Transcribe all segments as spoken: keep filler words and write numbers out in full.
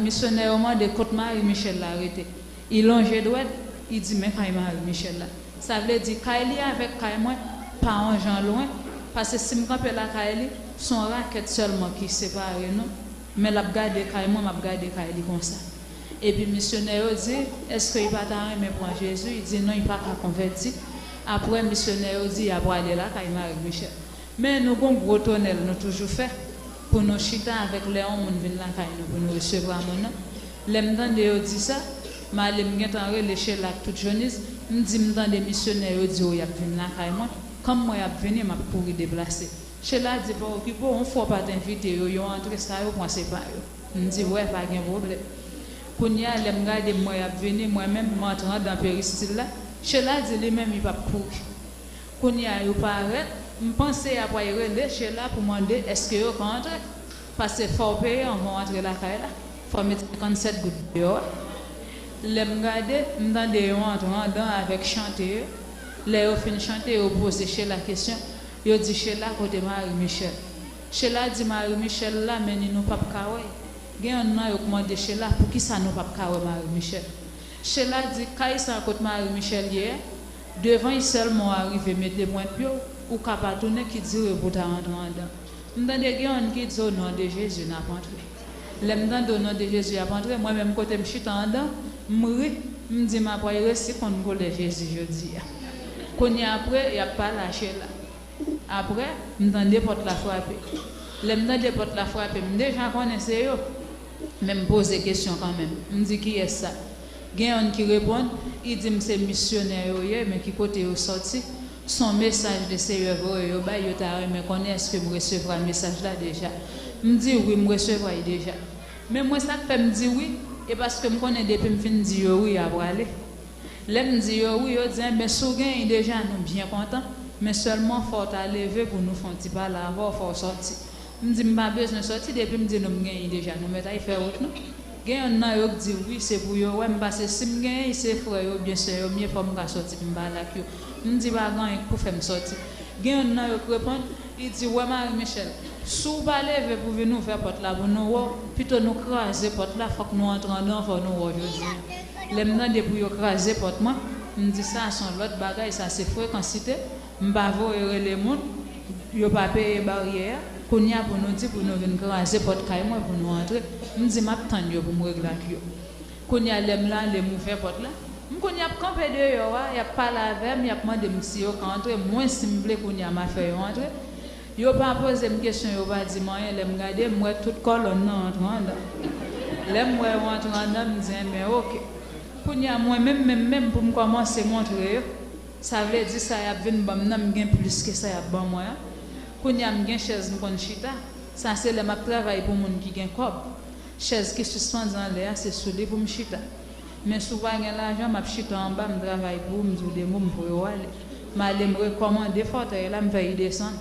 Misyonè yo mande kot Marie Michel la rete. Li lonje dwèt, li di men kay Marie Michel la. Sa vle di kay li avèk kay mwen pa yon jan lwen, paske si m kanpe lakay li, se yon rakèt sèlman ki separe nou, men l ap gade kay mwen, m ap gade kay li konsa. Epi misyonè yo di, èske li pa ta renmen pran Jezi? Li di non, li pa ka konvèti. Apre misyonè yo di y ap prale lakay Marie Michel. Men nou gon gwo tonèl nou toujou fè pou nou chita avèk lè yon moun vin lakay nou pou nou resevwa moun nan. Lè m tande yo di sa, m ale m gentan rele Chela ak tout Jonis, m di m tande misyonè yo di yo y ap vin lakay mwen. Kòm mwen y ap vini, m ap kouri deplase. Chela di pa okipe w, yon fwa w pa t envite yo, yo antre sa yo pran se pa yo. M di wè pa gen pwoblèm. Kounye a lè m gade m wè y ap vini, mwen menm m antre andan peristil la. Chela di li menm li p ap kouri. Kounye a yo parèt, m panse y ap pral rele Chela pou mande èske yo ka antre. Paske fò w peye anvan w antre lakay la. Fò w met senkannsèt goud deyò a. Lè m gade, m tande yo antre andan avèk chante yo. Lè yo fin chante, yo poze Chela kesyon. Yo di Chela kote Marie Michel. Chela di Marie Michel la men ni nou p ap ka wè l. Gen yonn nan yo k mande Chela poukisa nou p ap ka wè Marie Michel. Chela di kay sa kot Marie Michel ye a, devan l sèlman w arive mete pwent pye w, ou ka pa tounen ki dire pou w ta rantre andan. M tande gen yonn ki di o non de Jezi n ap antre. Lè m tande o non de Jezi y ap antre, mwen menm kote m chita andan, m ri, m di m ap pral resi konn koulè Jezi jodi a. Kounye a apre, y ap pale a Chela. Apre, m tande pòt la frape. Lè m tande pòt la frape, m deja konnen se yo. Men m poze kesyon kanmenm. M di kiyès sa? Gen yonn ki reponn, li di m se misyonè yo ye, men ki kote yo sòti. Se yon mesaj Leseyè voye yo bay, yo ta renmen konnen èske m resevwa mesaj la deja. M di wi, m resevwa l deja. Men mwen sa k fè m di wi, e paske m konnen depi m fin di yo wi, y a prale. Lè m di yo wi, yo di enben si w genyen deja nou byen kontan, men sèlman fò w ta leve pou nou fè yon ti pale avè w, fò w sòti. M di m pa bezwen sòti, depi m di nou m genyen deja nou mèt al fè wout nou. Gen yonn nan yo k di wi se pou yo wè m, paske si m genyen se frè yo oubyen sè yo m ye, fò m ka sòti pou m pale ak yo. M di pa gen anyen k pou fè m sòti. Gen yonn nan yo k reponn, li di wè Marie Michel, si w pa leve pou vin ouvè pòt la pou nou wè w, pito nou kraze pòt la, fòk nou antre andan, fò nou wè w jodi a. Lè m tande pou yo kraze pòt mwen, m di sa se yon lòt bagay, sa se frekansite. M pa voye rele moun, yo pa peye baryè a. Kounye a pou nou di pou nou vin kraze pòt kay mwen pou nou antre. M di m ap tann yo pou m regle ak yo. Kounye a lè m la, lè m ouvè pòt la, m konn y ap kanpe deyò a, y ap pale avè m, y ap mande m si yo ka antre, mwen si m vle kounye a m a fè yo antre. Yo pa poze m kesyon, yo pa di m anyen, lè m gade, m wè tout kòlòn nan antre andan. Lè m wè yo antre andan, m di enben oke. Kounye a mwen menm, menm, menm pou m kòmanse montre yo. Sa vle di sa y ap vin ban m nan, m gen plis ke sa y ap ban mwen an. Kounye a m gen chèz m konn chita. Sa se lè m ap travay pou moun ki gen kòb. Chèz ki sispandi anlè a, se sou li pou m chita. Men si w pa gen lajan, m ap chita anba, m travay pou ou, m di w de mo, m voye w ale. M ale, m rekòmande fòtèy la, m fè y desann.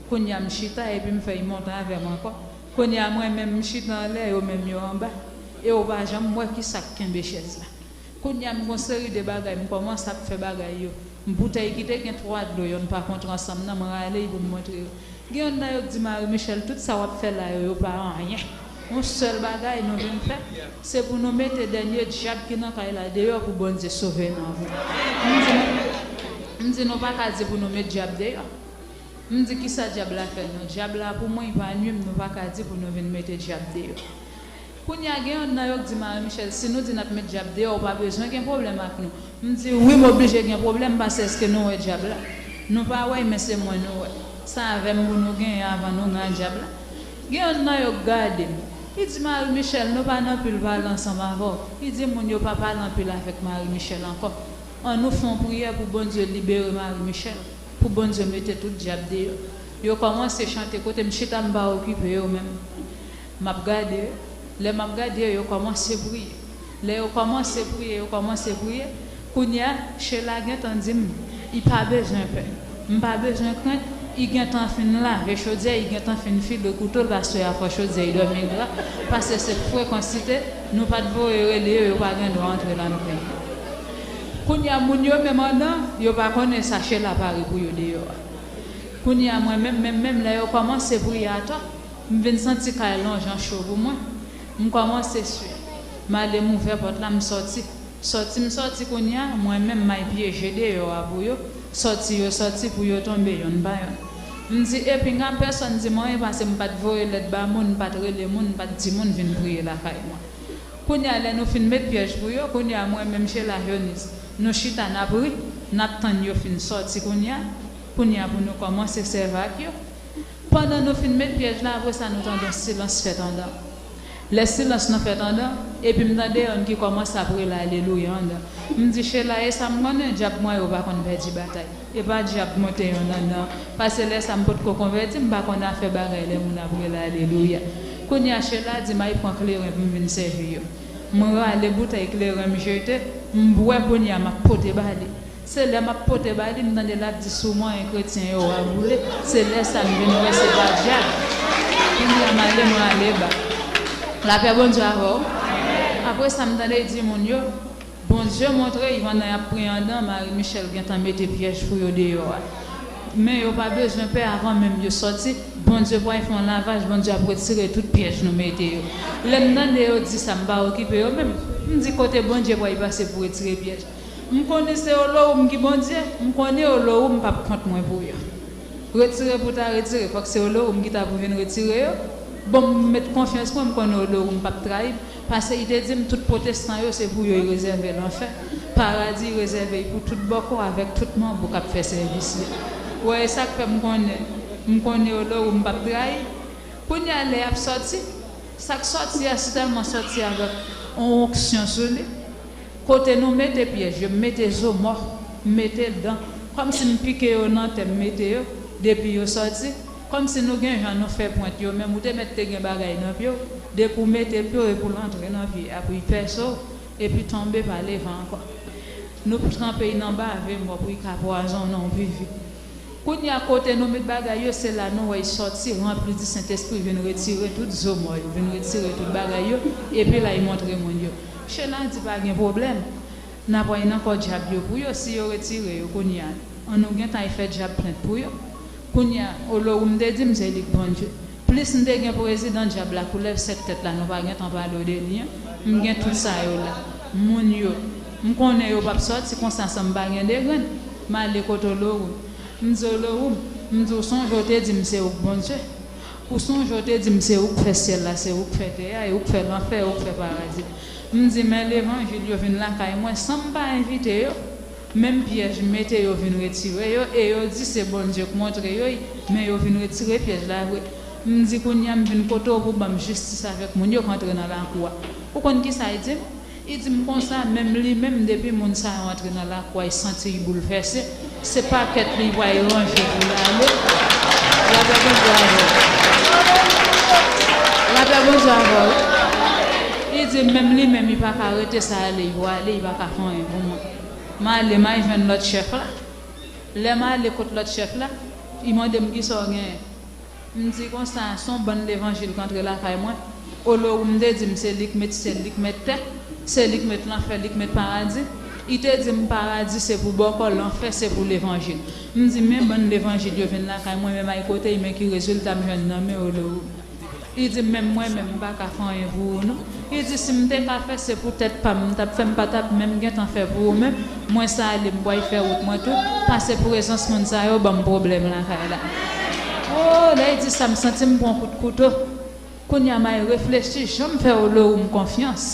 Kounye a m chita epi m fè y monte avè m ankò. Kounye a mwen menm, m chita anlè, yo menm yo anba. E w pa janm wè kisa k kenbe chèz la. Kounye a m gon seri de bagay, m kòmanse ap fè bagay yo. M boutèy ki te gen twa dlo yo n pa kontre ansanm nan, m rale y pou m montre yo. Gen yonn nan yo k di Marie Michel tout sa w ap fè la yo, yo pa anyen. Yon sèl bagay nou vin fè, se pou nou mete dènye dyab ki nan kay la deyò pou Bondye sove nou avè. M di nou, m di nou pa ka di pou nou met dyab deyò. M di kisa dyab la fè nou? Dyab la pou mwen li pa nwi m, nou pa ka di pou nou vin mete dyab deyò. Kounye a gen yonn nan yo k di Marie Michel si nou di n ap met dyab deyò, ou pa bezwen gen pwoblèm ak nou. M di wi, m oblije gen pwoblèm paske èske nou wè dyab la? Nou pa wè l, men se mwen nou wè. Sa avè m pou nou genyen avan nou gen dyab la. Gen yonn nan yo k gade m. Li di Marie Michel nou pa nan pil pale ansanm avè w. Li di moun yo pa pale anpil avèk Marie Michel ankò. Ann nou fè yon priyè pou Bondye libere Marie Michel, pou Bondye mete tout dyab deyò. Yo kòmanse chante kote m chita m pa okipe yo menm. M ap gade yo. Lè m ap gade yo, yo kòmanse priye. Lè yo kòmanse priye, yo kòmanse priye. Kounye a, Chela gentan di m, li pa bezwen pè. M pa bezwen krent, li gentan fin lave chodyè, li gentan fin file kouto l, paske afè chodyè li dòmi gra, paske se frekansite, nou pa t voye rele yo, yo pa gen dwa antre la nou peye. Kounye a, moun yo menm andan, yo pa konnen sa Chela pare pou yo deyò a. Kounye a, mwen menm, menm, menm, lè yo kòmanse priye atò, m vin santi kay lan jan cho pou mwen. M kòmanse swi. M ale, m ouvè pòt la, m sòti. Sòti m sòti kounye a, mwen menm m al pyeje deyò a pou yo. Sòti yo sòti pou yo tonbe yonn pa yonn. M di, epi nga pèsonn di m anyen pase m pa t voye lèt ba moun, m pa t rele moun, m pa t di moun vin priye lakay mwen. Kounye a, lè nou fin met pyèj pou yo, kounye a, mwen menm Sheila Jonis, nou chita n ap ri, n ap tann yo fin sòti kounye a, kounye a pou nou kòmanse sèvi ak yo. Pandan nou fin met pyèj la, apre sa nou tande yon silans fèt andan. Lè silans nan fèt andan, epi m tande yonn ki kòmanse ap rele alelouya andan. M di, Sheila, e sa m konnen, dyab mwen yo pa konn pèdi batay. E pa dyab monte yonn andan. Pase lè sa m potko konvèti, m pa konn afè bagay lè moun ap rele alelouya. Kounye a Sheila di m al pran kleren pou m vin sèvi yo. M rale boutèy kleren m jete, m bwè kounye a m ap pote ba li. Se lè m ap pote ba li, m tande l ap di sou mwen, kretyen yo a boule. Se lè sa m vin wè se pa dyab. Kounye a m ale, m rale ba. Lapè Bondye avè w. Apre sa, m tande l di moun yo, Bondye montre y pandan y ap priye andan, Marie Michel gentan mete pyèj pou yo deyò a. Men yo pa bezwen pè, avan menm yo sòti, Bondye pral fè yon lavaj, Bondye ap retire tout pyèj nou mete yo. Lè m tande yo di sa, m pa okipe yo menm. M di kote Bondye pral pase pou retire pyèj. M konnen se Olowoum ki Bondye, m konnen Olowoum p ap kont mwen pou yo. Retire pou ta retire, fòk se Olowoum ki ta pou vin retire yo. Bon, m met konfyans mwen, m konnen Olowoum p ap trayi m, pase li te di m tout pwotestan yo se pou yo li rezève lanfè. Paradi li rezève l pou tout bòkò avèk tout manbo k ap fè sèvis li. Ou wè, e sa k fè m konnen, m konnen Olowoum p ap trayi. Kounye a lè y ap sòti, sa k sòti a sitèlman sòti avèk yon onksyon sou li. Kote nou mete pyèj yo, m mete zo mò, m mete dan. Kòmsi m pike yo nan tè, m mete yo, depi yo sòti. Kòmsi nou gen jan nou fè pwent yo, menm ou te mèt te gen bagay nan pye w, depi w mete pye w epi w antre nan pye a pou l pèse w, epi tonbe pa leve ankò. Nou tranpe l nan bave mò pou l ka pwazonnen w pi vit. Kounye a kote nou met bagay yo, se la nou wè y sòti, ranpli di Sentespri, vin retire tout zo mò yo, vin retire tout bagay yo, epi la y montre moun yo. Sheila di pa gen pwoblèm, n ap wè nan kò dyab yo pou yo, si yo retire yo kounye a, an nou gentan al fè dyab plent pou yo. Kounye a, Olowoum te di m se li k Bondye. Plis m te gen prezidan dyab la koulèv sèt tèt la, nou pa gentan pale w de li an. M gen tout sa yo la. Moun yo, m konnen yo p ap sòti konsa san m pa gen de grenn. M ale kote Olowoum. M di Olowoum, m di w sonje w te di m se ou k Bondye. Ou sonje w te di m se ou k fè syèl la, se ou k fè tè a, e ou k fè lanfè, e ou k fè paradi. M di men levanjil yo vin lakay mwen san m pa envite yo. Menm pyèj m mete yo vin retire yo, e yo di se Bondye k montre yo l, men yo vin retire pyèj la vre. M di kounye a m vin kote w pou ban m jistis avèk moun yo k antre nan lakou a. Ou konn kisa l di m? Li di m konsa, menm li menm depi moun sa yo antre nan lakou a, l santi l boulvèse, se pakèt li pral ranje pou l ale. Lapè Bondye avè w. Lapè Bondye avè w. Li di m menm li menm li pa ka rete sa ale, li pral ale, li pa ka fè anyen pou mwen. M ale, m al jwenn lòt chèf la. Lè m ale kot lòt chèf la, li mande m kisa w genyen. M di konsa, se yon bann levanjil k antre lakay mwen. Olowoum te di m se li k met syèl, li k met tè, se li k met lanfè, li k met paradi. Li te di m paradi se pou bòkò, lanfè se pou levanjil. M di men bann levanjil yo vin lakay mwen, men m al kote l, men ki rezilta m jwenn nan men Olowoum. Li di m menm mwen menm m pa ka fè anyen pou ou non. Li di si m te ka fè se pou tèt pa m m t ap fè, m pa t ap menm gentan fè pou ou menm. Mwen sa ale m pral fè wout mwen tou, pase prezans moun sa yo ban m pwoblèm lakay la. O, lè l di sa m santi m pran kout kouto. Kounye a m al reflechi jan m fè Olowoum konfyans.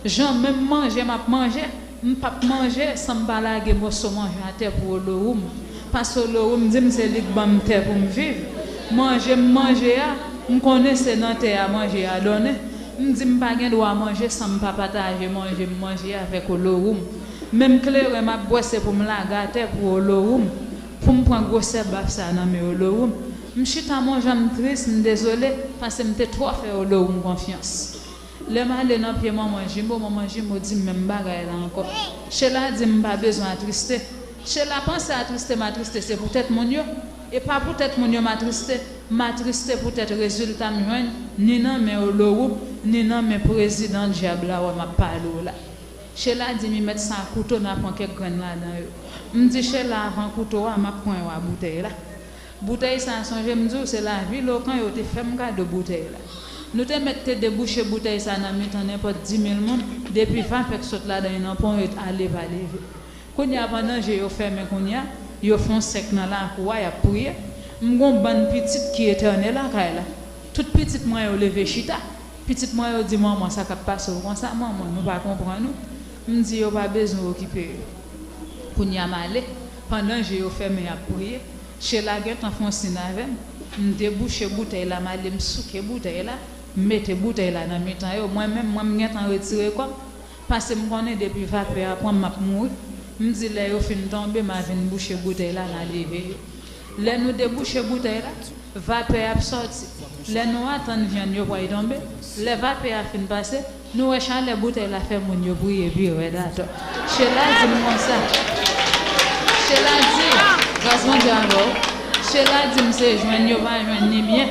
Jan menm manje m ap manje, m p ap manje san m pa lage moso manje atè pou Olowoum. Paske Olowoum di m se li k ban m tè pou m viv. Manje m manje a, m konnen se nan tè a manje a donnen. M di m pa gen dwa manje san m pa pataje manje m manje a avèk Olowoum. Menm kleren m ap bwè se pou m lage atè pou Olowoum. Pou m pran gwosè baf sa nan men Olowoum. M chita m on jan m tris, m dezole, paske m te twò fè Olowoum konfyans. Lè m ale nan pye manman Jimo, manman Jimo di m menm bagay la ankò. Sheila di m m pa bezwen atriste. Sheila panse atriste m atriste se pou tèt moun yo. E pa pou tèt moun yo m atriste. M atriste poutèt rezilta m jwenn ni nan men Olowoum, ni nan men prezidan dyab la wè m ap pale w la. Sheila di m li mèt sa kouto n a pran kèk grenn ladan yo. M di Sheila avan kouto a m ap pran yon a boutèy la. Boutèy sa a sonje m di w se lavi Lokan yo te fè m kado boutèy la. Nou te mèt te debouche boutèy sa nan mitan nenpòt dimil moun, depi vapè k sot ladan l nan pon yo ale pa leve. Kounye a, pandan je yo fèmen kounye a, yo fè yon sèk nan lakou a, y ap priye. M gen yon bann pitit ki entène lakay la. Tout pitit mwen yo leve chita. Pitit mwen yo di, "Manman, sa k ap pase w konsa, manman, nou pa konprann ou." M di, "Yo pa bezwen okipe yo." Kounye a, m ale. Pandan je yo fèmen, y ap priye. Chela gentan fè yon siy avè m. M debouche boutèy la, m ale, m souke boutèy la, m mete boutèy la nan mitan yo. Mwen menm, mwen, m gentan retire kò m, paske m konnen depi vapè a pran m, m ap mouri. M di, "Lè yo fin tonbe, m a vin bouche boutèy la, m a leve yo." Lè nou debouche boutèy la, vapè a ap sòti. Lè nou atann vyann yo pral tonbe, lè vapè a fin pase, nou wè chalè boutèy la fè moun yo priye pi rèd atò. Chela di m konsa. Chela di, gras Bondye avè w. Chela di m se jwenn yo pa jwenn ni byen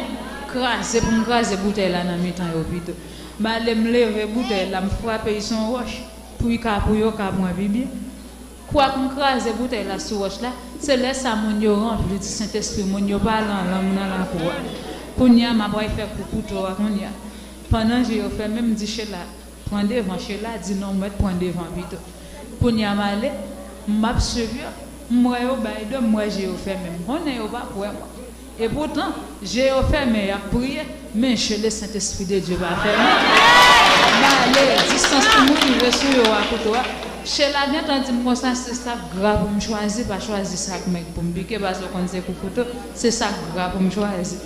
kraze pou m kraze boutèy la nan mitan yo pito. M ale m leve boutèy la, m frape l sou yon wòch pou l ka, pou yo ka pran pi byen. Kwak m kraze boutèy la sou wòch la, se lè sa moun yo ranpli di Sentespri, moun yo pale an lang nan lakou a. Kounye a, m ap pral fè kou kouto a kounye a. Pandan je yo fèmen, m di Chela, "Pran devan." Chela di, "Non, mèt pran devan pito." Kounye a, m ale, m ap swiv yo, m wè yo bay do, m wè je yo fèmen. M konnen yo p ap wè mwen. Epoutan, je yo fèmen, y ap priye, men je le Saint-Esprit de Dieu pa fèmen. M ale, distans pou m rive sou yo a kouto a. Chela gentan di m konsa, "Se sak gra pou m chwazi, pa chwazi sak mèg pou m pike, paske w konn se kou kouto, se sak gra pou m chwazi."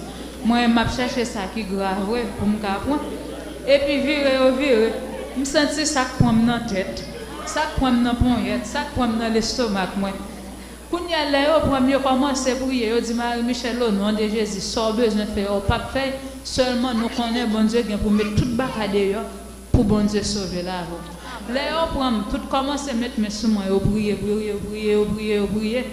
Mwen, m ap chèche sa ki gra vre pou m ka pran. Epi vire yo vire, m santi sak pran m nan tèt, sak pran m nan ponyèt, sak pran m nan lestomak mwen. Kounye a, lè yo pran m, yo kòmanse priye, yo di, "Marie Michèle, o non de Jezi, sa w bezwen fè a, w p ap fè l, sèlman nou konnen Bondye gen pou met tout bagay deyò pou Bondye sove lavi w." Lè yo pran m, tout kòmanse met men sou mwen, yo priye, priye, yo priye, yo priye, yo priye.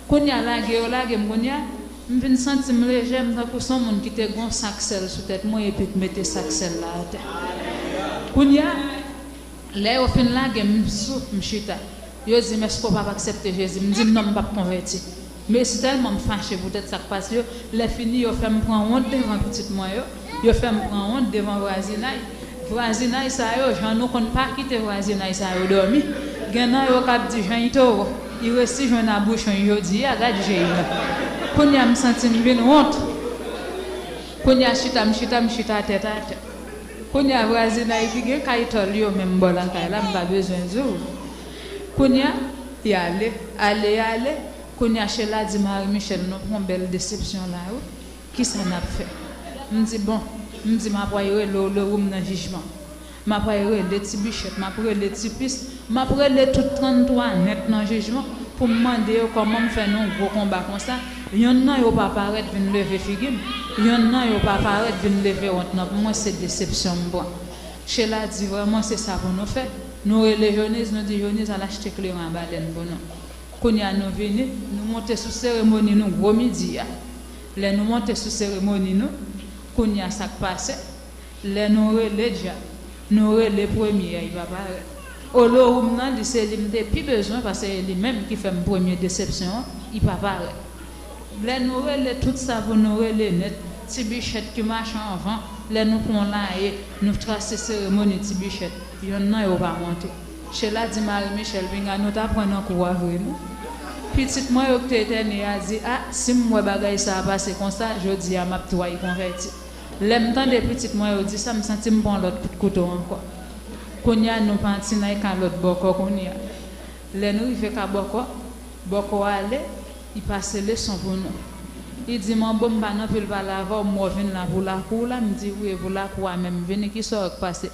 Kounye a, lage yo lage m, kounye a, m vin santi m lejè, m tankou se yon moun ki te gen yon sak sèl sou tèt mwen epi k mete sak sèl la atè. Kounye a, lè yo fin lage m, m sou, m chita. Yo di m, "Èske w p ap aksepte Jezi?" M di, "Non, m p ap konvèti." Men si tèlman m fache poutèt sa k pase yo, lè fini, yo fè m pran wont devan pitit mwen yo, yo fè m pran wont devan vwazinay. Vwazinay sa yo, jan nou konn pa kite vwazinay sa yo dòmi. Gen nan yo k ap di, "Jan Itoro, i resi jwenn abouchon jodi a, gad je l." Kounye a, m santi m vin wont. Kounye a, chita, m chita, m chita tèt atè. Kounye a, vwazinay ki gen kay tòl yo menm bò lakay la, m pa bezwen di w. Kounye a, y ale, ale, ale. Kounye a, Chela di, "Marie Michèle, nou pran bèl desepsyon la, wi. Kisa n ap fè?" M di, "Bon," m di, "m ap pral rele w le woum nan jijman. M ap pral rele Ti Bichèt, m ap rele Ti Pis, m ap rele tout tranntwa nèt nan jijman pou m mande yo kòman m fè nan yon gwo konba konsa, yonn nan yo pa parèt vin leve figi m, yonn nan yo pa parèt vin leve wont nan pou mwen, se desepsyon m pran." Chela di, "Vrèman, se sa pou nou fè." Nou rele Joniz, nou di, "Joniz, al achte kleren a balèn pou nou." Kounye a, nou vini, nou monte sou seremoni nou gwo midi a. Lè nou monte sou seremoni nou, kounye a, sa k pase? Lè nou rele dyab, nou rele premye a, li pa parèt. Olowoum nan, li se li m te pi bezwen, paske se li menm ki fè m premye desepsyon an, li pa parèt. Lè nou rele tout sa pou nou rele nèt, Ti Bichèt ki mache anvan, lè nou pran laye, nou trase seremoni Ti Bichèt, yonn nan yo pa monte. Chela di, "Marie Michèle, pinga nou ta pran nan kou a vre, non." Pitit mwen yo ki te etène a di, "A, si m wè bagay sa a pase konsa, jodi a m ap tway konvèti." Lè m tande pitit mwen yo di sa, m santi m pran lòt kout kouto ankò. Kounye a, nou pati nan kalòt bòkò kounye a. Lè nou rive ka bòkò, bòkò ale, li pase leson pou nou. Li di, "Manbo, m pa nan anpil pale avè w, m wè w vin la pou lakou w la." M di, "Wi, e pou lakou a menm, vini, kisa w wè k pase?"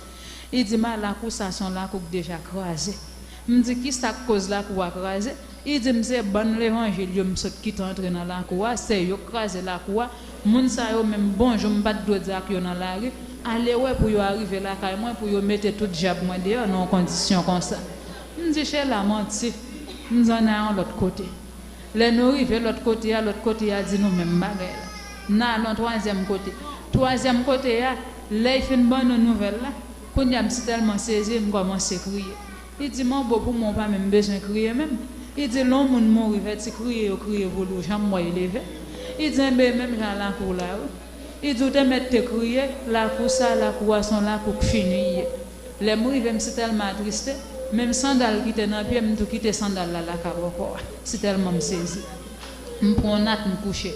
Li di m, "A, lakou sa se yon lakou k deja kraze." M di, "Kisa k koz lakou a kraze?" Li di m, "Se bann levanjil yo m sot kite antre nan lakou a, se yo k kraze lakou a. Moun sa yo menm, bonjou m pa t dwe di ak yo nan lari. Ale wè pou yo arive lakay mwen, pou yo mete tout dyab mwen deyò nan yon kondisyon konsa." M di, "Chela, manti." M di, "Ann al yon lòt kote." Lè nou rive lòt kote a, lòt kote a di nou menm bagay la. N al yon twazyèm kote. Twazyèm kote a, lè l fin ban nou nouvèl la, kounye a m sitèlman sezi, m kòmanse kriye. Li di, "Manbo, pou mwen, w pa menm bezwen kriye menm." Li di, "Lè yon moun mouri, vèti kriye yo kriye pou li, w janm wè l leve?" Li di, "Enben, menm jan lakou w la, wi." Li di, "Ou te mèt te kriye, lakou sa, lakou a se yon lakou k fini l ye." Lè m rive, m si tèlman atriste, menm sandal ki te nan pye m, m tou kite sandal la lakay bòkò a. Si tèlman m sezi. M pran yon nat, m kouche.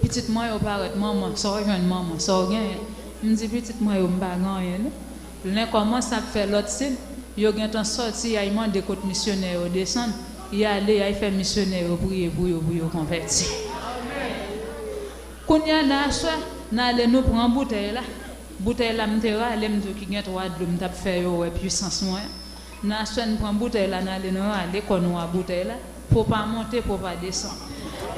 Pitit mwen yo parèt, "Manman, sa w jwenn, manman, sa w genyen?" M di, "Pitit mwen yo, m pa gen anyen, non." Lè kòmanse ap fè lòt siy, yo gentan sòti, y al mande kot misyonè yo desann, y ale, y al fè misyonè yo priye pou yo, pou yo konvèti. Kounye a, nan aswè, n ale, nou pran boutèy la. Boutèy la, m te rale, m di w ki gen twa dlo, m t ap fè yo wè pwisans mwen. Nan aswè, n pran boutèy la, n ale, n rale kò nou a boutèy la. Po pa monte, po pa desann.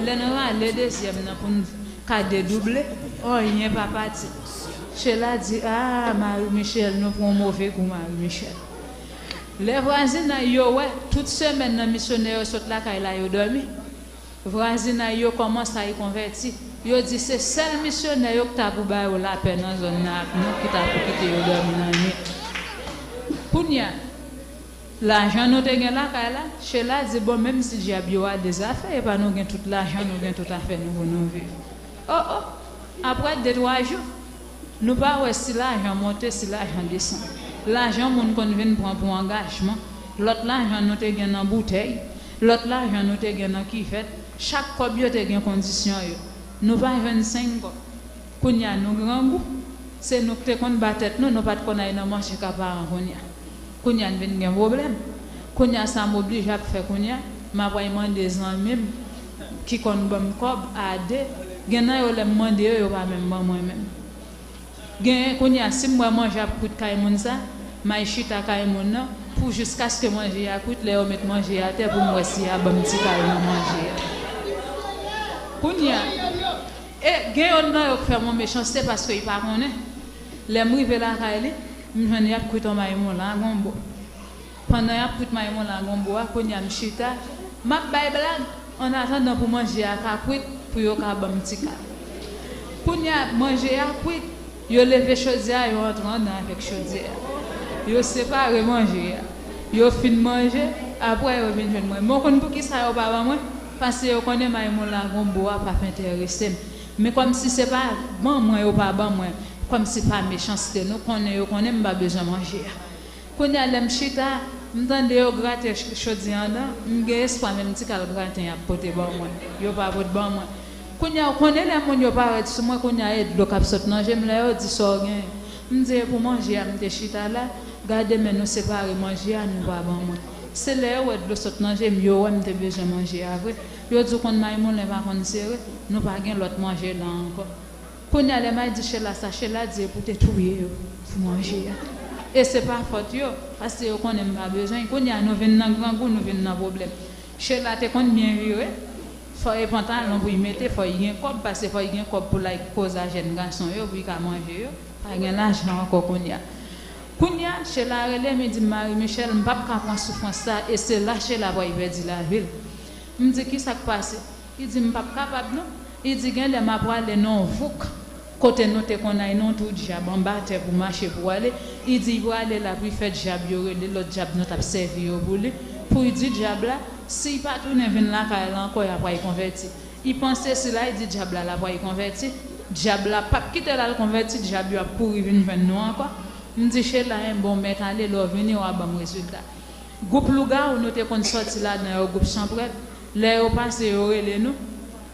Lè n rale dezyèm nan pou n ka dedouble, anyen pa pati. Sheila di, "Ah, Marie Michel, nou pran move kou, Marie Michel." Lè vwazinay yo wè, tout semèn nan misyonè yo sot lakay la, yo dòmi. Vwazinay yo kòmanse al konvèti. Yo di se sèl misyonè yo ki ta pou ba yo lapè nan zòn nan ak nou ki ta pou kite yo dòmi nan nwit. Kounye a, lajan nou te gen lakay la, Sheila di, "Bon, menm si dyab yo ale, zafè, epa nou gen tout lajan, nou gen tout afè nou pou nou viv." O, o, apre de twa jou, nou pa wè si lajan monte, si lajan desann. Lajan moun konn vin pran pou angajman. Lòt lajan nou te gen nan boutèy, lòt lajan nou te gen nan kivèt. Chak kòb yo te gen kondisyon yo. Nou pa jwenn senk kòb. Kounye a, nou grangou. Se nou ki te konn ba tèt nou, nou pa t konn al nan mache ka paran kounye a. Kounye a, n vin gen pwoblèm. Kounye a, sa m oblije ap fè kounye a, m ap al mande zanmi m ki konn ban m kòb a de. Gen nan yo, lè m mande yo, yo pa menm ban mwen menm. Gen, kounye a, si m wè manje ap kwit kay moun sa, m al chita kay moun nan pou jiskaske manje a kwit, lè yo met manje a atè pou m wè si y a ban m ti kal nan manje a. Kounye a, e gen yonn nan yo k fè m yon mechanste paske li pa konnen. Lè m rive lakay li, m jwenn y ap kwit yon may moun la gonbo. Pandan y ap kwit may moun la gonbo a, kounye a m chita, m ap bay blag, annatandan pou manje a ka kwit, pou yo ka ban m ti kal. Kounye a, manje a kwit, yo leve chodyè a, yo antre anndan avèk chodyè a. Yo separe manje a. Yo fin manje, apre yo vin jwenn mwen. Men w konn poukisa yo pa ban mwen? Paske yo konnen may moun la gonbo a p ap enterese m. Men kòmsi se pa ban mwen yo pa ban mwen, kòmsi pa mechanste, nou konnen yo konnen m pa bezwen manje a. Kounye a, lè m chita, m tande yo grate ch-, chodyè anndan, m gen espwa menm ti kal graten y ap pote ban mwen. Yo pa pot ban mwen. Kounye a, ou konnen lè moun yo parèt sou mwen, kounye a, e dlo k ap sot nan je m lè yo di sa w genyen. M di, e pou manje a m te chita la, gade men nou separe manje a, nou pa ban mwen. Se lè yo wè dlo sot nan je m, yo wè m te bezwen manje a vre. Yo di, ou konn may moulen pa konn sere, nou pa gen lòt manje la ankò. Kounye a, lè m al di Sheila sa, Sheila di epi w te touye yo pou manje a. E se pa fòt yo, paske yo konnen m pa bezwen. Kounye a, nou vin nan grangou, nou vin nan pwoblèm. Sheila te konn byen vire, fò e pantalon pou y mete, fò y gen kòb, paske fò y gen kòb pou l al koze a jèn gason yo, pou y ka manje yo. Pa gen lajan ankò kounye a. Kounye a, Sheila rele m, li di m, Marie Michel, m p ap ka pran soufrans sa, e se la Sheila pral pèdi lavi l. M di, kisa k pase? Li di, m p ap kapab non. Li di, gen lè m a prale nan yon vouk, kote nou te konn al nan yon twou dyab anba tè pou mache pou ale. Li di, li prale la pou l fè dyab yo rele lòt dyab nou t ap sèvi yo pou li, pou l di dyab la, si l pa tounen vin lakay la ankò, y a pral konvèti. Li panse si l al di dyab la, l a pral konvèti, dyab la p ap kite l al konvèti, dyab yo ap kouri vin jwenn nou ankò. M di, Sheila, en bon, mèt ale, lè w vini, w a ban m rezilta. Gwoup lougawou nou te konn sòti ladan yo, gwoup chanpwèl, lè yo pase, yo rele nou.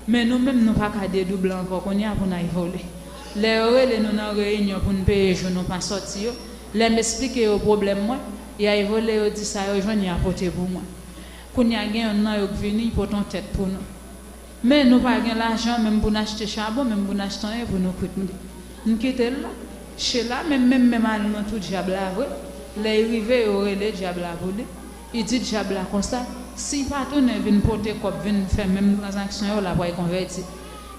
Men nou menm, nou pa ka dedouble ankò kounye a pou n al vole. Lè yo rele nou nan reyinyon pou n peye jou nou pa sòti yo, lè m esplike yo pwoblèm mwen, y al vole, yo di sa yo jwenn, y a pote pou mwen. Kounye a, gen yonn nan yo k vini, l pote yon tèt pou nou. Men nou pa gen lajan menm pou n achte chabon, menm pou n achte anyen pou nou kwit. M di, m kite l la. Sheila menm, menm, menm al nan twou dyab la vre. Lè l rive, yo rele dyab la pou li. Li di dyab la konsa, si l pa tounen vin pote kòb, vin fè menm tranzaksyon yo, l a pral konvèti.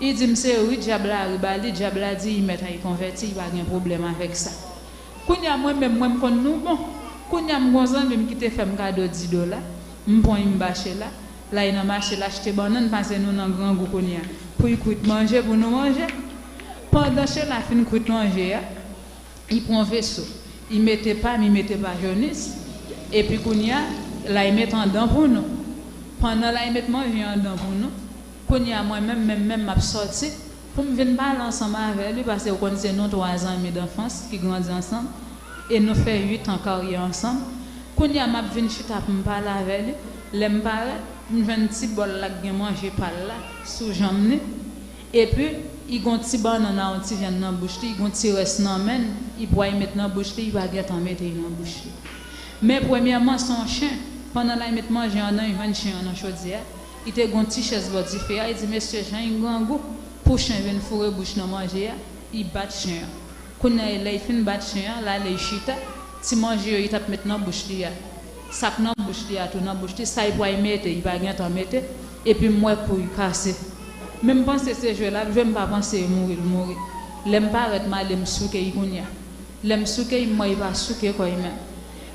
Li di m se ri dyab la ri ba li, dyab la di li mèt al konvèti, li pa gen pwoblèm avèk sa. Kounye a, mwen menm, mwen, m konn nou bon. Kounye a, m gon zanmi m ki te fè m kado dis dola. M pran, m ba Sheila. L al nan mache, l achte bannann, paske nou nan grangou kounye a. Pou l kwit manje, pou nou manje. Pandan Sheila fin kwit manje a, li pran veso. Li mete pa m, li mete pa Jonis. Epi kounye a, l al met anndan pou nou. Pandan l al met manje anndan pou nou, kounye a, mwen menm, menm, menm, m ap sòti. Pou m vin pale ansanm avè li, paske ou konn se nou twa zanmi danfans ki grandi ansanm, e nou fè uit an karyè ansanm. Kounye a m ap vin chita pou m pale avè li. Lè m parèt, m jwenn ti bòl la k gen manje pa l la sou janm li. Epi, li gon ti bannann ak yon ti vyann nan bouch li, li gon ti rès nan men l, li pral met nan bouch li, li pa gentan mete l nan bouch li. Men premyèman, se yon chen. Pandan l al met manje an nan, li jwenn chen an nan chodyè a. Li te gon ti chèz bò dife a, li di, "Mesye, jan li grangou, pou chen vin foure bouch nan manje a." Li bat chen an. Kounye a, lè li fin bat chen an, l ale li chita, ti manje yo li t ap met nan bouch li a, sa k nan bouch li a tou nan bouch li, sa li pral mete, li pa gentan mete, epi m wè kou li kase. Men m panse se jwe l ap jwe, m pa panse li mouri, li mouri. Lè m parèt, m ale m souke li kounye a. Lè m souke li, m wè li pa souke kò li menm.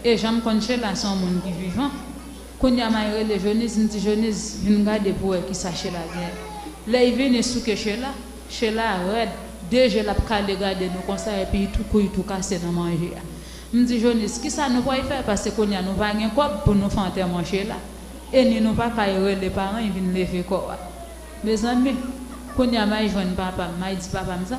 E jan m konn Chela se yon moun ki vivan. Kounye a m al rele Jonis, m di, "Jonis, vin gade pou wè kisa Chela genyen." Lè li vini souke Chela, Chela rèd, de je l ap kale gade nou konsa, epi li tou kou li tou kase nan manje a. M di, "Jonis, kisa nou pral fè? Paske kounye a nou pa gen kòb pou nou fè antèman Chela, e ni nou pa ka rele paran l vin leve kò a." Mezanmi, kounye a m al jwenn papa m, m al di papa m sa.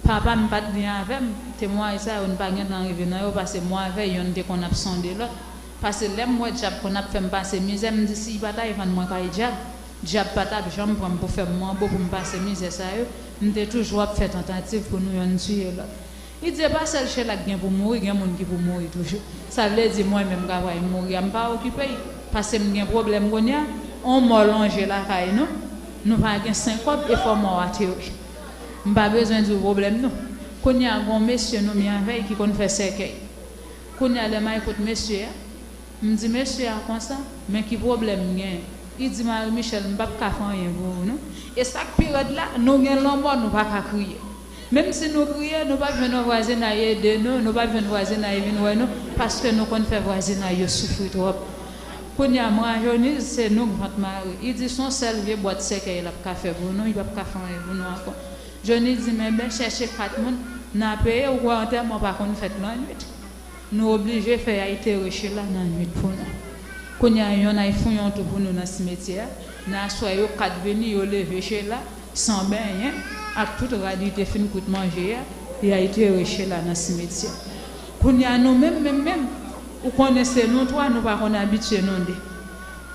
Papa m pa t byen avè m, temwayaj sa yo n pa gentan rive nan yo, paske mwen avè yonn te konn ap sonde lòt. Paske lè m wè dyab konn ap fè m pase mizè, m di si li pa t al vann mwen kay dyab, dyab pa t ap janm pran m pou fè m manbo pou m pase mizè sa yo, m te toujou ap fè tantativ pou nou yonn tiye lòt. Li di e pa sèl Chela k gen pou mouri, gen moun ki pou mouri toujou. Sa vle di mwen menm m ka pral mouri a, m pa okipe l, paske m gen pwoblèm kounye a, on mò lonje lakay nou, nou pa gen senk kòb e fò mò a tere. M pa bezwen di w pwoblèm nou. Kounye a, gon mesye nou byen avè l ki konn fè sèkèy. Kounye a, lè m al kot mesye a, m di mesye a konsa, men ki pwoblèm m genyen? Li di, Marie Michelle, m p ap ka fè anyen pou ou non. E sa k pi rèd la, nou gen lanmò, nou pa ka kriye. Menm si nou kriye, nou p ap jwenn yon vwazinay ede nou, nou p ap jwenn vwazinay vin wè nou, paske nou konn fè vwazinay yo soufri twòp. Kounye a, m rajeuni, se nou k vant mare. Li di se yon sèl vye bwat sèkèy l ap ka fè pou nou, li p ap ka fè anyen pou nou ankò. Johnny di, men ben, chèche kat moun, n a peye, ou kwè antèman pa konn fèt lannuit. Nou oblije fè y al tere Chela nan nuit pou nou. Kounye a, yonn al fouye yon tou pou nou nan simetyè a. Nan aswè, yo kat vini, yo leve Chela, san benyen, ak tout rad li te fin kwit manje a, y al tere Chela nan simetyè. Kounye a, nou menm, menm, menm, ou konnen se nou twa, nou pa konn abitye nou de.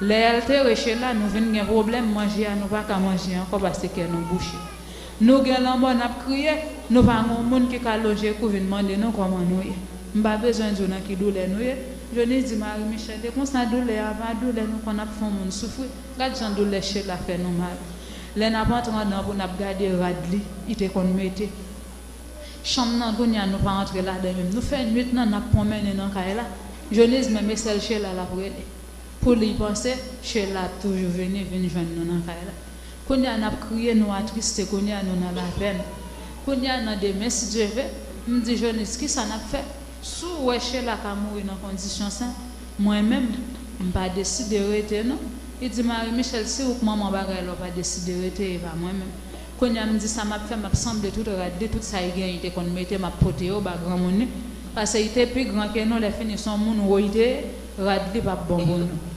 Lè y al tere Chela, nou vin gen pwoblèm, manje a, nou pa ka manje ankò paske kè nou bouche. Nou gen lanmò, n ap kriye, nou pa gen yon moun ki ka lonje kou vin mande nou kòman nou ye. M pa bezwen di w nan ki doulè nou ye. Johnny di, Marie Michelle, e konsa doulè a pa doulè nou konn ap fè yon moun soufri. Gad jan doulè Chela fè nou mal. Lè n ap antre anndan pou n ap gade rad li, li te konn mete. Chanm nan kounye a nou pa antre ladan menm. Nou fè nuit nan n ap pwonmennen nan kay la. Johnny di, men e sèl Chela l ap rele. Pou li panse, Chela ap toujou vini, vin jwenn nou nan kay la. Kounye a n ap kriye, nou atriste, kounye a nou nan lapèn. Kounye a nan demen, si Dye ve, m di Jonis, kisa n ap fè? Si w wè Chela ka mouri nan kondisyon sa, mwen menm, m pa deside rete non. Li di, Marie Michelle, se ou k manman bagay la, w pa deside rete, e pa mwen menm. Kounye a m di sa m ap fè, m ap sanble tout rad li, tout sa li genyen li te konn mete, m ap pote yo ba granmoun li. Paske li te pi gran ke nou, lè fini se yon moun wo li te ye, rad li p ap bon pou nou.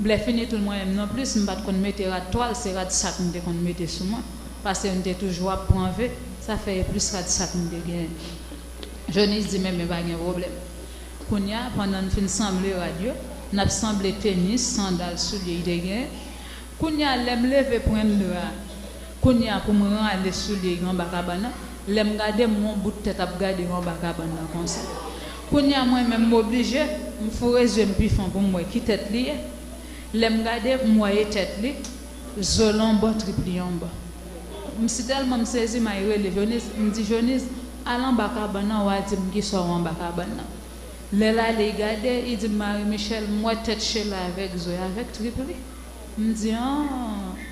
Lè fini tou mwen menm non plis, m pa t konn mete rad twal, se rad sak m te konn mete sou mwen. Paske m te toujou ap pran ve, sa fè e plis rad sak m te genyen. Jonis di, men, men pa gen pwoblèm. Kounye a, pandan n fin sanble rad yo, n ap sanble tenis, sandal, soulye li te genyen. Kounye a, lè m leve pran dra, kounye a, pou m rale soulye yo anba kabann nan, lè m gade, m wè yon bout tèt ap gade m anba kabann nan konsa. Kounye a, mwen menm, m oblije, m foure zye m pi fon pou m wè ki tèt li ye. Lè m gade, m wè e tèt li, zo l anbò, trip li anbò. M si tèlman m sezi, m al rele Jonis, m di, Jonis, al anba kabann nan, w a di m kisa w wè anba kabann nan. Lè l ale, li gade, li di m, Marie Michelle, m wè tèt Chela avèk zo l, avèk trip li. M di, an,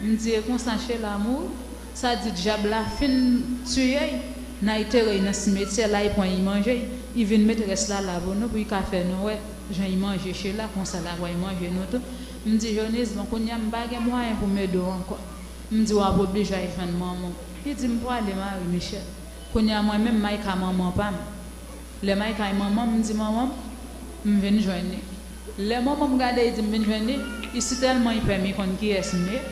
m di, e konsa Chela mouri? Sa di dyab la fin tiye l, n al tere l nan simetyè, l al pran l manje l, li vin met rès la la pou nou, pou l ka fè nou wè jan l manje Chela, konsa l ap al manje nou tou. M di, Jonis, bon, kounye a m pa gen mwayen pou m ede w ankò. M di, w ap oblije al jwenn manman w. Li di m, prale, Marie Michelle. Kounye a mwen menm, m al ka manman pa m. Lè m al kay manman m, m di, manman m, m vin jwenn li. Lè manman m gade, li di m vin jwenn li, li si tèlman li pè m, li konn kiyès m ye.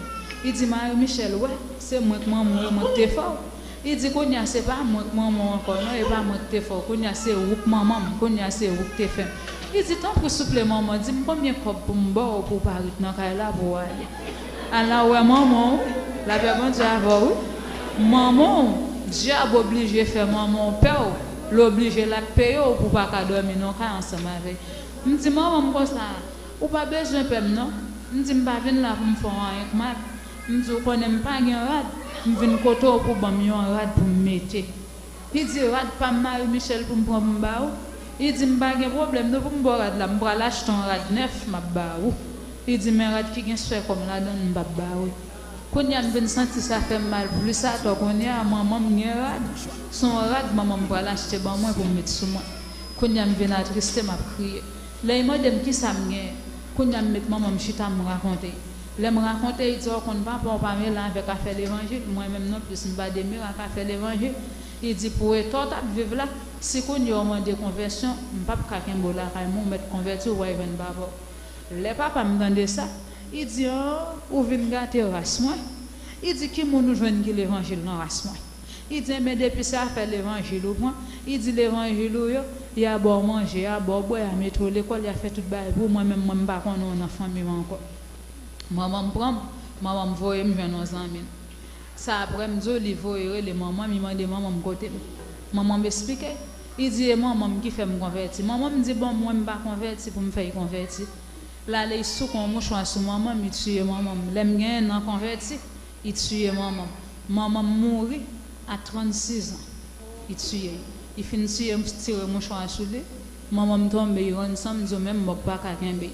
Li di, Marie Michelle, wè, se mwen k manman w, mwen k te fè w. Li di, "Kounye a se pa mwen k manman w ankò non, e pa mwen k te fè w, kounye a se ou k manman m, kounye a se ou k te fè m." Li di, "Tanpri souple manman, di m konbyen kòb pou m ba w pou w pa ret nan kay la pou w ale." Al la w wè manman w, lapè Bondye avè w wi. Manman w, dyab oblije fè manman w pè w, l oblije l ap peye w pou w pa ka dòmi nan kay ansanm avè l. M di, "Manman m konsa, ou pa bezwen pè m non." M di, "M pa vin la pou m fè w anyen k mal." M di, "Ou konnen m pa gen rad, m vin kote w pou w ban m yon rad pou m mete." Li di, "Rad pa m Marie Michelle pou m pran pou m ba ou?" Li di, "M pa gen pwoblèm non pou m ba w rad la, m pral achte yon rad nèf, m ap ba ou." Li di, "Men rad ki gen swè kòm ladan l, m p ap ba ou." Kounye a m vin santi sa fè m mal plis atò. Kounye a manman m gen rad, se yon rad manman m pral achte ban mwen pou m met sou mwen. Kounye a m vin atriste, m ap kriye. Lè l mande m kisa m genyen, kounye a m met manman m chita, m rakonte. Lè m rakonte, li di, "Ou konn papa w pa mele avèk afè levanjil, mwen menm non plis m pa demire ak afè levanjil." Li di, "Pou eta w t ap viv la, si kounye a w mande konvèsyon, m p ap ka kenbe w lakay mwen, ou mèt konvèti, ou pral jwenn papa w." Lè papa m tande sa, li di, "An, ou vin gate ras mwen." Li di, "Ki moun ou jwenn ki levanjil nan ras mwen?" Li di, "Enben, depi se afè levanjil ou pran," li di, "levanjil ou yo, y a ba w manje, y a ba w bwè, y a mete w lekòl, y a fè tout bagay pou ou, mwen menm, mwen m pa konnen w nan fanmi m ankò." Manman m pran m, manman m voye m jwenn yon zanmi l. Sa apre m di w li voye rele manman m, li mande manman m kote m. Manman m esplike, li di e manman m ki fè m konvèti. Manman m di, "Bon, mwen m pa konvèti pou m fè l konvèti." L ale, li souke yon mouchwa sou manman m, li tiye manman m. Lè m gen ennan konvèti, li tiye manman m. Manman m mouri a trannsis an. Li tiye l. Li fin tiye, tire mouchwa a sou li. Manman m tonbe, li rann san, m di w menm mò k pa ka kenbe.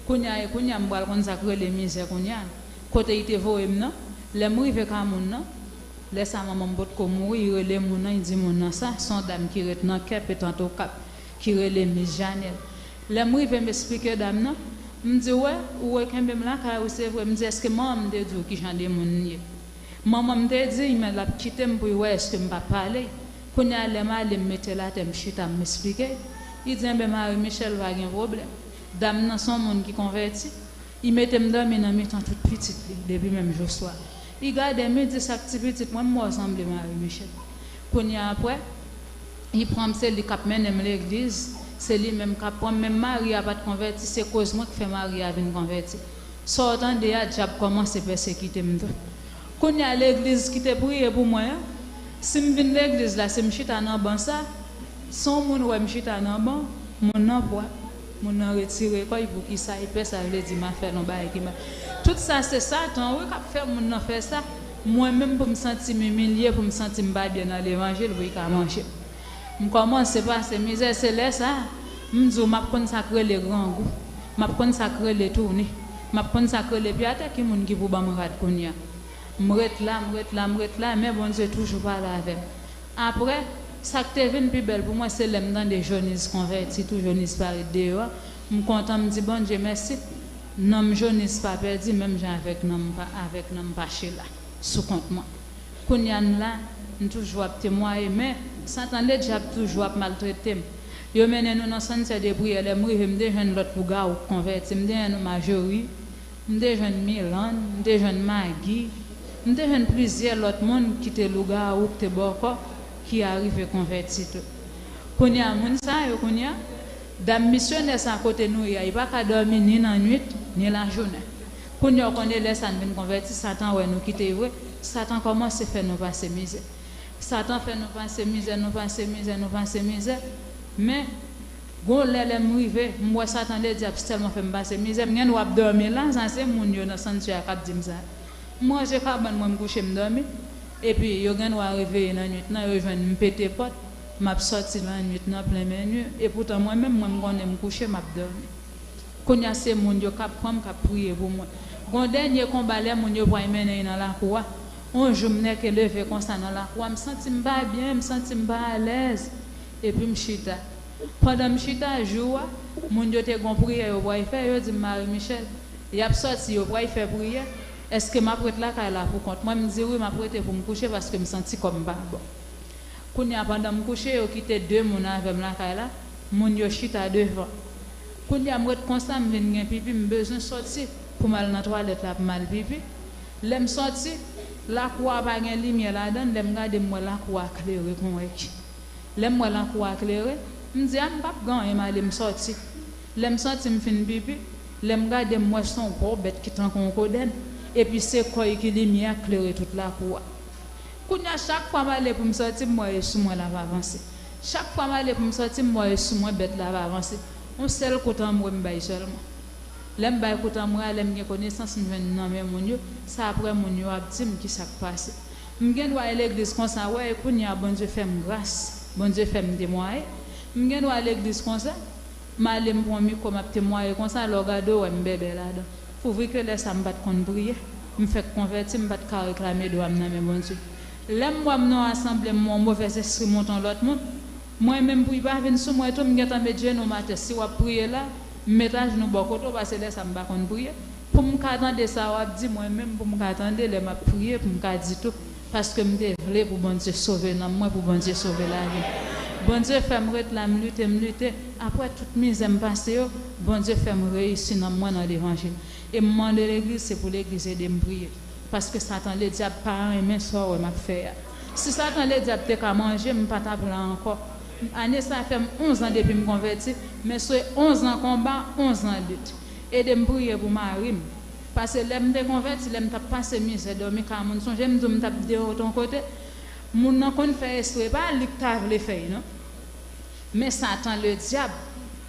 Kounye a, e kounye a, m pral konn sa k rele mizè kounye a. Kote li te voye m nan, lè m rive ka moun nan, lè sa manman m potko mouri, li rele moun nan, li di moun nan sa, se yon dam ki ret nan kè Petant Okap, ki rele Mis Janèl. Lè m rive, m esplike dam nan, m di, "Wè, ou rekenbe m lakay ou, se vre." M di, "Èske manman m te di w ki jan de moun m ye?" Manman m te di, men l ap kite m pou l wè èske m p ap pale. Kounye a, lè m ale, m mete l atè, m chita, m esplike. Li di, "Enben, Marie Michelle, pa gen pwoblèm. Dam nan se yon moun ki konvèti. Li mete m dòmi nan mitan tout pitit li, depi menm jou swa. Li gade m, li di, 'Sa k ti pitit mwen, m wè w sanble Marie Michelle.'" Kounye a, apre, li pran m, se li k ap mennen m legliz, se li menm k ap pran m. Menm mari a pa t konvèti, se koz mwen k fè mari a vin konvèti. Sa w tande a, dyab kòmanse pèsekite m tou. Kounye a, legliz ki te priye pou mwen an, si m vin legliz la, si m chita nan ban sa, si yon moun wè m chita nan ban, moun nan pwòp, moun nan retire kò l, poukisa li pè sa, vle di m ap fè l yon bagay ki mal. Tout sa, se Satan, wi, k ap fè moun nan fè sa. Mwen menm, pou m santi m imilye, pou m santi m pa byen nan levanjil, pou li ka manje m. M kòmanse pase mizè, se lè sa a, m di w, m ap konn sa k rele grangou, m ap konn sa k rele tounen, m ap konn sa k rele pye atè, ki moun ki pou ban m rad kounye a? M ret la, m ret la, m ret la, men Bondye toujou pale avè m. Apre, sa k te vin pi bèl pou mwen, se lè m tande Joniz konvèti tou, Joniz parèt deyò a. M kontan, m di Bondye mèsi. Nanm Joniz pa pèdi, menm jan avèk nanm pa, avèk nanm Pachela sou kont mwen. Kounye a n la, n toujou ap temwaye, men Satan ledyab toujou ap maltrete m. Yo mennen nou nan santyè de priyè, lè m rive, m te jwenn lòt lougawou k konvèti, m te jwenn Majori, m te jwenn Milann, m te jwenn Magi, m te jwenn plizyè lòt moun ki te lougawou, ki te bòkò, ki arive konvèti tou. Kounye a, moun sa yo, kounye a, dam misyonè sa kote nou ye a, li pa ka dòmi ni nan nwit, ni lajounen. Kounye a, w konnen lè sa n vin konvèti, Satan wè nou kite vre, Satan kòmanse fè nou pase mizè. Satan fè nou pase mizè, nou pase mizè, nou pase mizè. Men, gon lè, lè m rive, m wè Satan ledyab sèlman fè m pase mizè. M gen dwa ap dòmi la, sa se moun yo nan santyè a k ap di m sa. M ranje kabann mwen, m kouche, m dòmi. Epi, yo gen dwa reveye nan nwit nan, yo jwenn m pete pòt, m ap sòti nan nwit nan plen men nwit. Epoutan, mwen menm, mwen, m konnen m kouche, m ap dòmi. Kounye a, se moun yo k ap pran m, k ap priye pou mwen. Gon dènye konba, lè moun yo pral mennen l nan lakou a. Yon jou, m nèke leve konsa nan lakou a, m santi m pa byen, m santi m pa alèz. Epi m chita. Pandan m chita, jou a, moun yo te gon priyè yo pral fè, yo di m, "Marie Michelle, y ap sòti, yo pral fè priyè. Èske m ap ret lakay la pou kont mwen?" M di, "Wi, m ap rete pou m kouche, paske m santi kò m pa bon." Kounye a, pandan m kouche, yo kite de moun avè m lakay la. Moun yo chita devan. Kounye a, m ret konsa, m vin gen pipi, m bezwen sòti pou m al nan twalèt la, pou m al pipi. Lè m sòti, lakou a pa gen limyè ladan l, lè m gade m wè lakou a klere kon wè ki. Lè m wè lakou a klere, m di a m p ap gen anyen, m ale m sòti. Lè m sòti m fin pipi, lè m gade m wè se yon gwo bèt ki tankou yon kodèn, epi se kò l ki limyè a k klere tout lakou a. Kounye a chak fwa m ale pou m sòti m wè e sou mwen l ap avanse. Chak fwa m ale pou m sòti m wè e sou mwen bèt la ap avanse. Yon sèl kout anmwe m bay sèlman. Lè m bay kout anmwe a, lè m gen konesans m jwenn nan men moun yo, se apre moun yo ap di m kisa k pase. M gen dwa al legliz konsa, wè, e kounye a Bondye fè m gras, Bondye fè m temwaye. M gen dwa al legliz konsa, m ale m pran mikwo m ap temwaye konsa, lè w gade w wè m bèbè ladan. Pouvri ke lè sa m pa t konn priye, m fèk konvèti, m pa t ka reklame dwa m nan men Bondye. Lè m wè m nan yon asanble m wè yon movèzespri monte yon lòt moun, mwen menm pou l pa vin sou mwen tou m gentan met jenou m atè, si w ap priye la, m met ajnou bò kote w, paske lè sa m pa konn priye. Pou m ka tande sa w ap di, mwen menm pou m ka tande lè m ap priye, pou m ka di tou. Paske m te vle pou Bondye sove nanm mwen, pou Bondye sove lavi m. Bondye fè m ret la, m lite, m lite. Apre tout mizè m pase yo, Bondye fè m reyisi nanm mwen nan levanjil. E m mande legliz, se pou legliz ede m priye. Paske Satan Ledyab pa renmen sa w wè m ap fè a. Si Satan Ledyab te ka manje m, m pa t ap la ankò. Ane sa fè m onz an depi m konvèti, men se onz an konba, onz an lit. Ede m priye pou mari m. Paske lè m te konvèti, lè m t ap pase mizè, dòmi kay moun, sonje m di w m t ap deyò yon kote, moun nan konn fè espre, pa li k ta vle fè l non. Men Satan Ledyab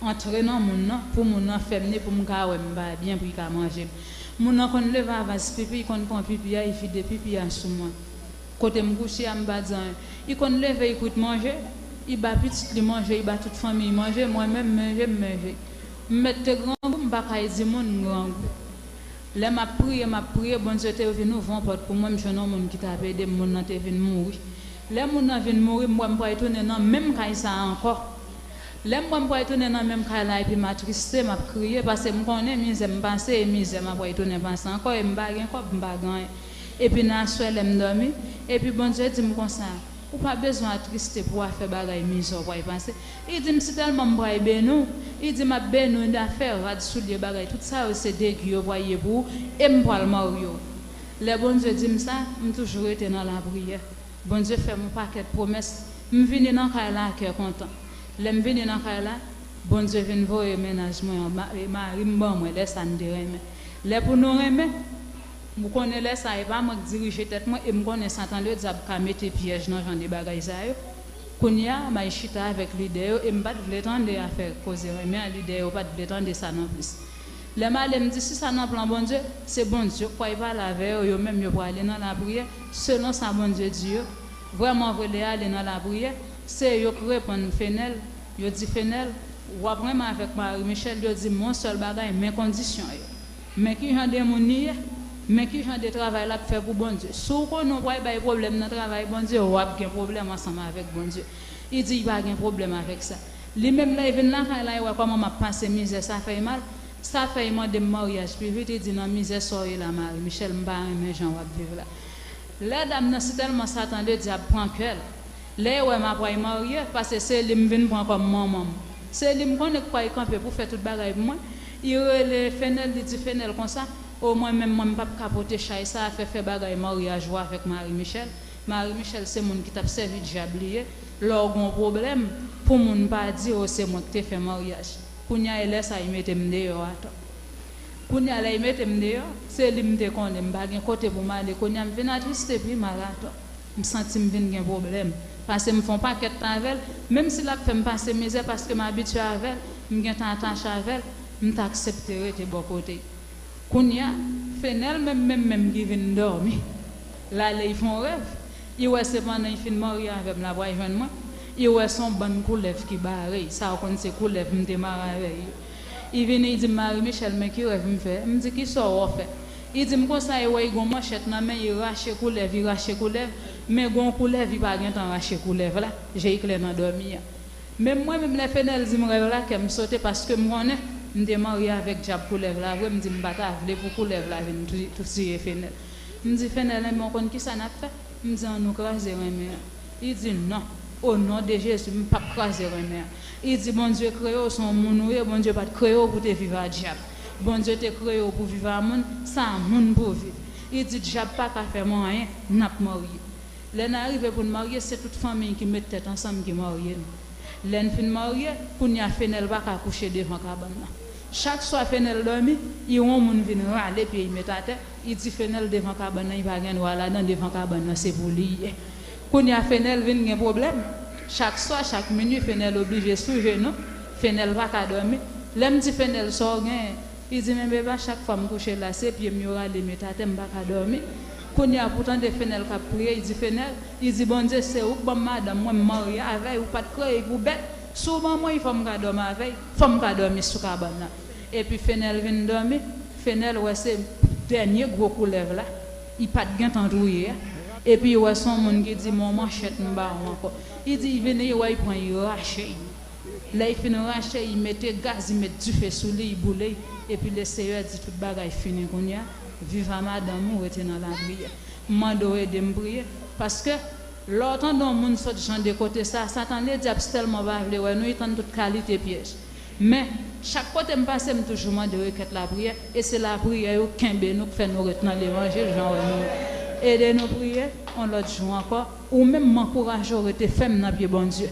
antre nan moun nan pou moun nan fè m ni pou m ka wè m pa byen pou l ka manje m. Moun nan konn leve a vaz pipi, li konn pran pipi a, li vide pipi a sou mwen. Kote m kouche a, m pa di anyen. Li konn leve, li kwit manje, li ba pitit li manje, li ba tout fanmi l manje, mwen menm manje, m manje. M mèt te grangou, m pa kay di moun m grangou. Lè m ap priye, m ap priye, Bondye te vin ouvri yon pòt pou mwen, m jwenn yon moun ki t ap ede m, moun nan te vin mouri. Lè moun nan vin mouri, m wè m pral tounen nan menm kay sa a ankò. Lè m wè m pral tounen nan menm kay la epi m atriste, m ap kriye, paske m konnen mizè m pase e mizè m ap pral tounen pase ankò e m pa gen kòb, m pa gen anyen. Epi nan aswè lè m dòmi, epi Bondye di m konsa, ou pa bezwen atriste pou afè bagay mizè w pral pase. Li di m si tèlman m pral beni w, li di m ap beni w dafè, rad, soulye, bagay, tout sa yo se degi yo pral ye pou ou, e m pral marye w. Lè Bondye di m sa, m toujou rete nan lapriyè. Bondye fè m yon pakèt pwomès, m vini nan kay la a kè kontan. Lè m vini nan kay la, Bondye vin voye mennaj mwen an, ma- e mari m ban mwen, lè sa n te renmen. Lè pou nou renmen, ou konnen lè sa e pa mwen k dirije tèt mwen e m konnen Satan Ledyab ka mete pyèj nan jan de bagay sa yo. Kounye a, m al chita avèk lidè yo e m pa t vle tande afè koze renmen an, lidè yo pa t vle tande sa non plis. Lè m ale, m di si sa nan plan Bondye, se Bondye k pral pale avè yo, yo menm yo prale nan lapriyè, selon sa Bondye di yo. Vrèman vre, lè y ale nan lapriyè, se yo k reponn Fenèl, yo di Fenèl, w ap renmen avèk Marie Michel, yo di m yon sèl bagay, men kondisyon yo. Men ki jan de moun li ye, men ki jan de travay l ap fè pou Bondye. Si w konnen w pral bay pwoblèm nan travay Bondye, w ap gen pwoblèm ansanm avèk Bondye. Li di li pa gen pwoblèm avèk sa. Li menm lè l vin lakay la, li wè kòman m ap pase mizè, sa fè l mal. Sa fè l mande m maryaj pi vit, li di nan mizè sa w ye la Marie Michel, m pa renmen jan w ap viv la. Lè dam nan si tèlman Satan Ledyab pran kè l, lè l wè m ap pral marye, paske se li m vin pran kòm manman m. Se li m konnen k pral kanpe pou fè tout bagay pou mwen. Li rele Fenèl, li di Fenèl konsa, o mwen menm, mwen m p ap ka pote chay sa a, fè fè bagay maryaj ou avèk Marie Michel. Marie Michel se moun ki t ap sèvi dyab li ye, lè w gen yon pwoblèm, pou moun pa di o se mwen k te fè maryaj. Kounye a e lè sa a li mete m deyò atò. Kounye a lè li mete m deyò, se li m te konnen, m pa gen kote pou m ale. Kounye a m vin atriste pi mal atò. M santi m vin gen pwoblèm. Paske m fè yon pakèt tan avè l, menm si l ap fè m pase mizè paske m abitye avè l, m gentan atache avè l, m t aksepte rete bò kote l. Kounye a, Fenèl menm, menm, menm ki vin dòmi, l ale, li fè yon rèv. Li wè se pandan li fin marye avè m, l ap pral jwenn mwen. Li wè se yon bann koulèv ki bare l, sa w konn se koulèv m te mare avè l yo. Li vini, li di m, Marie Michel, men ki rèv m fè. M di, kisa w wè w fè? Li di m konsa, li wè li gen yon manchèt nan men l, li rache koulèv, li rache koulèv, men gen yon koulèv, li pa gentan rache koulèv la, je l klè nan dòmi a. Men mwen menm, lè Fenèl di m rèv la, kè m sote paske m konnen m te marye avèk dyab koulèv la vre, m di m pa ta vle pou koulèv la vin tou- tou tiye Fenèl. M di, Fenèl, enben w konn kisa n ap fè? M di, ann nou kraze renmen an. Li di, non, o non de Jezi, m p ap kraze renmen an. Li di, Bondye kreye w, se yon moun ou ye, Bondye pa t kreye w pou te viv a dyab. Bondye te kreye w pou viv a moun, se a moun pou w viv. Li di, dyab pa ka fè mwen anyen, n ap marye. Lè n arive pou n marye, se tout fanmi ki met tèt ansanm ki marye n. Lè n fin marye, kounye a Fenèl pa ka kouche devan kabann nan. Chak swa Fenèl dòmi, li wè yon moun vin rale pye l met atè, li di Fenèl devan kabann nan, li pa gen dwa ladan, devan kabann nan se pou li ye. Kounye a Fenèl vin gen pwoblèm. Chak swa, chak minui, Fenèl oblije sou jenou. Fenèl pa ka dòmi. Lè m di Fenèl sa w genyen, li di men beba, chak fwa m kouche la, se pye m yo rale met atè, m pa ka dòmi. Kounye a pou tande Fenèl k ap priye, li di Fenèl, li di Bondye se ou k ban m madanm mwen, m marye avè l, ou pa t kreye l pou bèt. Si w ban mwen l, fò m ka dòmi avè l, fò m ka dòmi sou kabann nan. Epi Fenèl vin dòmi, Fenèl wè se dènye gwo koulèv la, li pa t gentan touye a. Epi li wè se yon moun ki di men yon manchèt m ba w ankò. Li di li vini, li wè li pran, li rache l. Lè li fin rache l, li mete gaz, li met dife sou li, li boule l. Epi Leseyè di tout bagay fini kounye a. Viv a madanm ou, rete nan lapriyè. M mande w ede m priye. Paske lè w tande yon moun sot jan de kote sa, Satan ledyab tèlman pa vle wè nou, li tann tout kalite pyèj. Men, chak kote m pase, m toujou mande rekèt lapriyè, e se lapriyè yo kenbe nou, k fè nou ret nan levanjil jan w wè nou ye. Ede nou priye, yon lòt jou ankò, ou menm m ankouraje w rete fèm nan pye Bondye.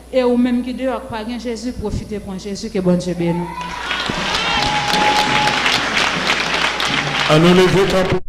E ou menm ki deyò k pa gen Jezi, pwofite pran Jezi, ke Bondye beni w. Ann nou leve kanpe.